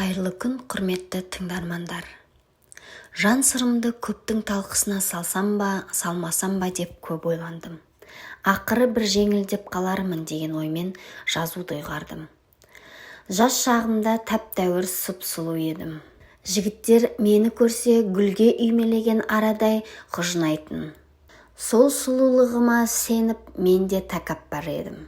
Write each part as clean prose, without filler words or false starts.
Қайырлы күн, құрметті тыңдармандар! Жан сырымды көптің талқысына салсам ба, салмасам ба деп көп ойландым. Ақыры бір жеңілдеп қалармын деген оймен жазуды ұйғардым. Жас шағымда тәп-тәуір сұп-сұлу едім. Жігіттер мені көрсе, гүлге үймелеген арадай құжынайтын. Сол сұлулығыма сеніп, мен де тәкаппар едім.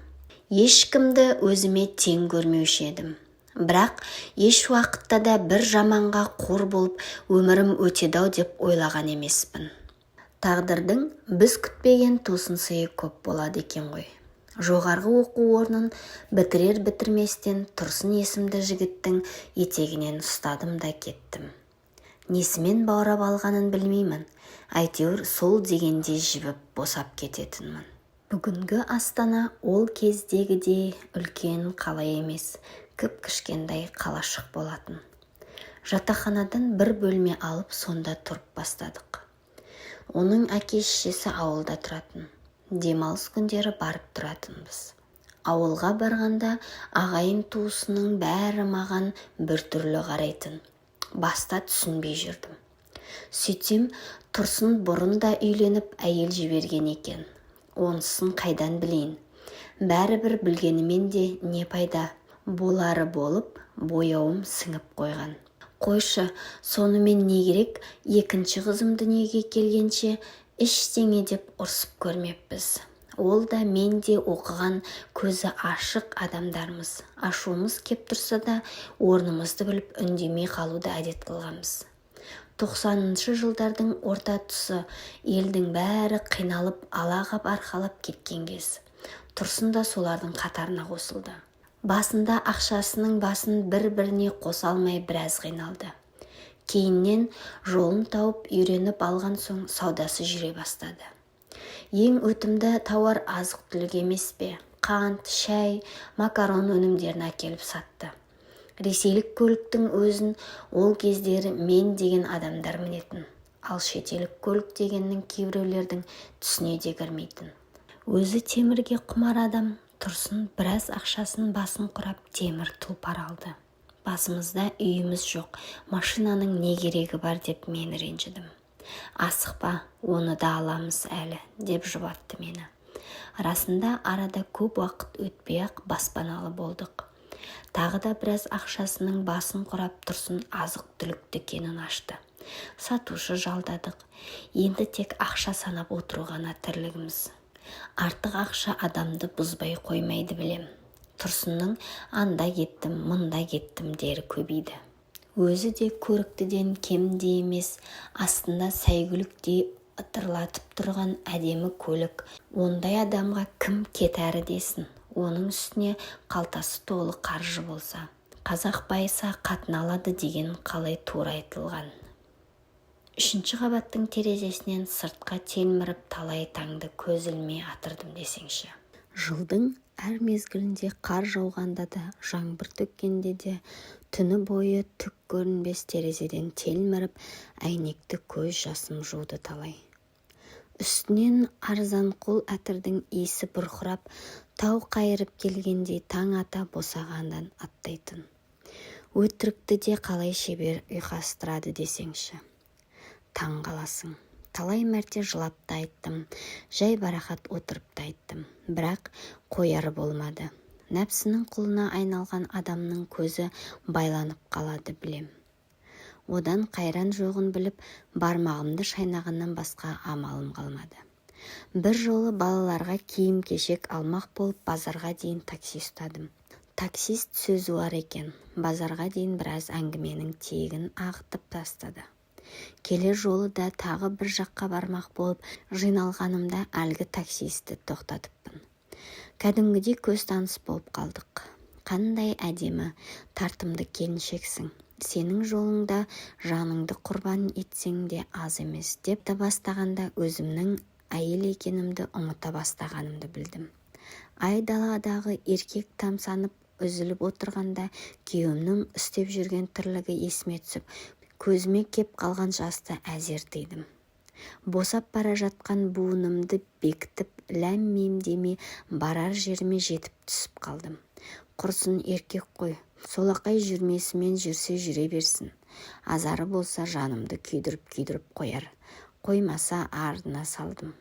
Ешкімді өзіме тең көрмеуші едім. Бірақ еш уақытта да бір жаманға қор болып өмірім өтеді-ау деп ойлаған емеспін. Тағдырдың біз күтпеген тосын сыйы көп болады екен ғой. Жоғарғы оқу орнын бітірер-бітірместен Тұрсын есімді жігіттің етегінен ұстадым да кеттім. Несімен баурап алғанын білмеймін, әйтеуір сол дегенде жібіп, босап кететінмін. Бүгінгі Астана ол кездегідей үлкен қала емес, кіп-кішкентай қалашық болатын. Жатақханадан бір бөлме алып, сонда тұрып бастадық. Оның әке-шешесі ауылда тұратын. Демалыс күндері барып тұратынбыз. Ауылға барғанда ағайын-туысының бәрі маған біртүрлі қарайтын. Баста түсінбей жүрдім. Сөйтсем, Тұрсын бұрын да үйленіп, әйел жіберген екен. Онысын қайдан білейін? Бәрібір білгенімен де не пайда? Болары болып, бояуым сіңіп қойған. Қойшы, сонымен не керек, екінші қызым дүниеге келгенше ештеңе деп ұрсып көрмеппіз. Ол да, мен де оқыған, көзі ашық адамдармыз. Ашуымыз кеп тұрса да, орнымызды біліп, үндемей қалуды әдет қылғанбыз. 90-жылдардың орта тұсы, елдің бәрі қиналып, ала қап арқалап кеткен кез. Тұрсын да солардың қатарына қосылды. Басында ақшасының басын бір-біріне қоса алмай біраз қиналды. Кейіннен жолын тауып, үйреніп алған соң саудасы жүре бастады. Ең өтімді тауар азық-түлік емес пе? Қант, шай, макарон өнімдерін әкеліп сатты. Ресейлік көліктің өзін ол кездері мен деген адамдар мінетін. Ал шетелдік көлік дегеннің кейбіреулердің түсіне де кірмейтін. Өзі темірге құмар адам Тұрсын біраз ақшасын басын құрап, темір тұлпар алды. Басымызда үйіміз жоқ, машинаның не керегі бар деп мен ренжідім. Асықпа, оны да аламыз әлі, деп жұбатты мені. Расында, арада көп уақыт өтпей-ақ баспаналы болдық. Тағы да біраз ақшасының басын құрап, Тұрсын азық-түлік дүкенін ашты. Сатушы жалдадық. Енді тек ақша санап отыру ғана тірлігіміз. Артық ақша адамды бұзбай қоймайды, білем. Тұрсынның анда кеттім, мында кеттім дері көбейді. Өзі де көріктіден кем де емес, астында сәйгүліктей ытырлатып тұрған әдемі көлік. Ондай адамға кім кет әрі десін? Оның үстіне қалтасы толы қаржы болса. Қазақ байыса, қатын алады деген қалай тура айтылған. Үшінші қабаттың терезесінен сыртқа телміріп, талай таңды көз ілмей атырдым десеңші. Жылдың әр мезгілінде қар жауғанда да, жаңбыр төккенде де түні бойы түк көрінбес терезеден телміріп, әйнекті көз жасым жуды талай. Үстінен арзанқол әтірдің иісі бұрқырап, тау қайырып келгендей таң ата босағадан аттайтын. Өтірікті де қалай шебер ұйқастырады десеңші. Таң қаласың. Талай мәрте жылап та айттым, жайбарақат отырып та айттым. Бірақ қояры болмады. Нәпсінің құлына айналған адамның көзі байланып қалады, білем. Одан қайран жоғын біліп, бармағымды шайнағаннан басқа амалым қалмады. Бір жолы балаларға киім-кешек алмақ болып, базарға дейін такси ұстадым. Таксист сөзуар екен. Базарға дейін біраз әңгіменің тиегін ағытып тастады. Келер жолы да тағы бір жаққа бармақ болып жиналғанымда әлгі таксистті тоқтатыппын. Кәдімгідей көз таныс болып қалдық. Қандай әдемі, тартымды келіншексің. Сенің жолыңда жаныңды құрбан етсең де аз емес, деп бастағанда өзімнің әйел екенімді ұмыта бастағанымды білдім. Айдаладағы еркек тамсанып үзіліп отырғанда күйеуімнің істеп жүрген тірлігі есіме түсіп, көзіме кеп қалған жасты әзер тыйдым. Босап бара жатқан буынымды бекітіп, ләм-мим демей барар жеріме жетіп түсіп қалдым. Құрсын, еркек қой. Солақай жүрмесімен жүрсе жүре берсін. Азары болса, жанымды күйдіріп-күйдіріп қояр. Қоймаса, арына салдым.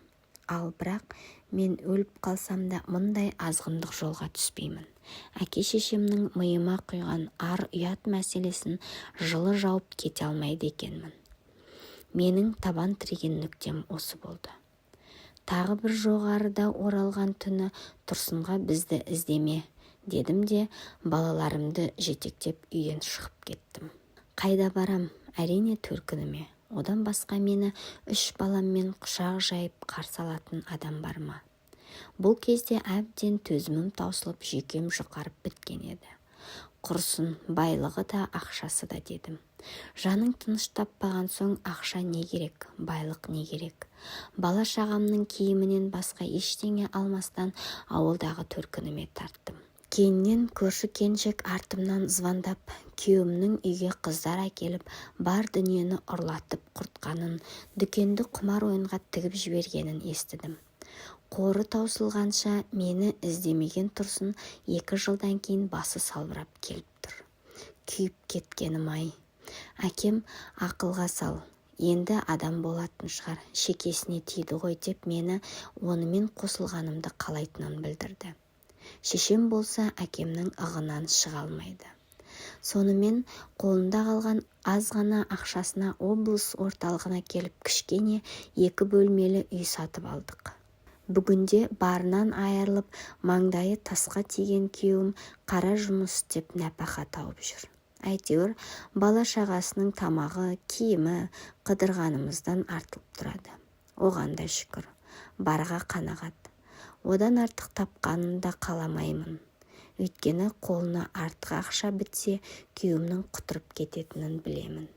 Ал бірақ мен өліп қалсам да мұндай азғындық жолға түспеймін. Әке-шешемнің миыма құйған ар-ұят мәселесін жылы жауып кете алмайды екенмін. Менің табан тіреген нүктем осы болды. Тағы бір жоғарыда оралған түні Тұрсынға бізді іздеме дедім де, балаларымды жетектеп үйден шығып кеттім. Қайда барам? Әрине, төркініме. Одан басқа мені үш баламмен құшақ жайып қарсы алатын адам бар ма? Бұл кезде әбден төзімім таусылып, жүйкем жұқарып біткен еді. Құрысын, байлығы да, ақшасы да дедім. Жаның тыныш таппаған соң ақша не керек, байлық не керек? Бала-шағамның киімінен басқа ештеңе алмастан ауылдағы төркініме тарттым. Кейіннен көрші келіншек артымнан звондап, күйеуімнің үйге қыздар әкеліп, бар дүниені ұрлатып құртқанын, дүкенді құмар ойынға тігіп жібергенін естідім. Қоры таусылғанша мені іздемеген Тұрсын 2 жылдан кейін басы салбырап келіп тұр. Күйіп кеткенім-ай. Әкем ақылға сал, енді адам болатын шығар, шекесіне тиді ғой деп мені онымен қосылғанымды қалайтынын білдірді. Шешем болса, әкемнің ығынан шыға алмайды. Сонымен қолында қалған аз ғана ақшасына облыс орталығына келіп кішкене 2 бөлмелі үй сатып алдық. Бүгінде барынан айырылып, маңдайы тасқа тиген күйеуім қара жұмыс істеп нәпақа тауып жүр. Әйтеуір бала-шағасының тамағы, киімі қыдырғанымыздан артылып тұрады. Оған да шүкір, барға қанағат. Одан артық тапқанын да қаламаймын. Өйткені қолына артық ақша бітсе, күйеуімнің құтырып кететінін білемін.